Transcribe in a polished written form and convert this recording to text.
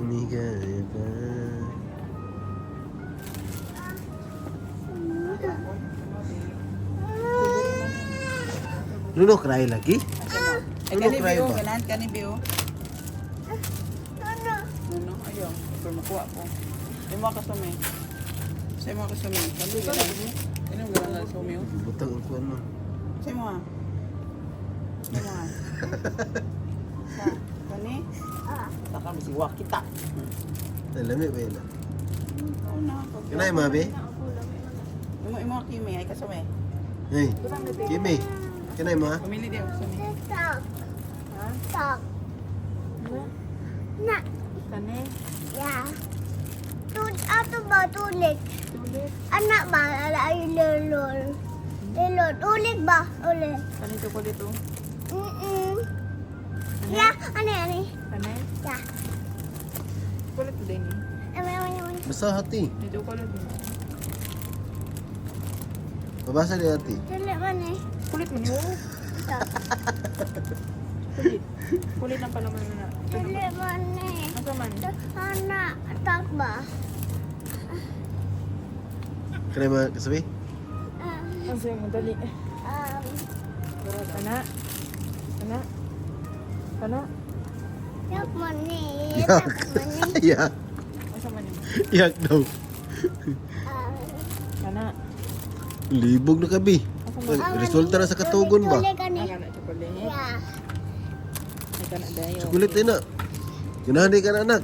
Umigaya ka. Nuno, cry lagi? Ay, Ano, kani cry biyo, ba? ganahan kani biyo. Ano? Ano, ayaw. Pero makuha ko. Imo ka sumi. Sa imo ka sumi. Kani ganahan. Kani ganahan sumi. Oh. Butang ang kuwan mo. Sa imo ah. Sa imo ah. Sa kani? Ah. Sa kami si Wakita. Nalami ba yun? Ah? Oo na. Kanay, mabi? Imo imo kimi ay kasumi. Hey, Kimi. Kanay mo ha? Pamili di ako sumi. Tak. Tak. Na. Kani? Ya. Tu ato ba tulik? Tulit. Anak ba ala ay lolol. Lolol ulit ba? Ulit. Kani chocolate oh. Ya, ani ani. Kani? Ya. Chocolate din eh. Ame ame ame. Basta hati. May chocolate mo. Mabasa ni ate. Tulik man eh. Kulit man yun. Tak. Kulit. Kulit lang pala man na. Tulik man eh. Asa man? Anak tak ba? Kanay mo kasabi? Ah, Asa yung madali. Kana? Kana? Kana? Yak man eh. Yak. Yak man eh. Yak. Asa man yun? Yak daw. Ah, Kana? Libog na kabi. Asa man? ah, Resulta na sa katugon ba? Tulik ani. Ah, kana chocolate. Ya. Ay, kana dayo. Chocolate din na. Ganahan di ka na anak.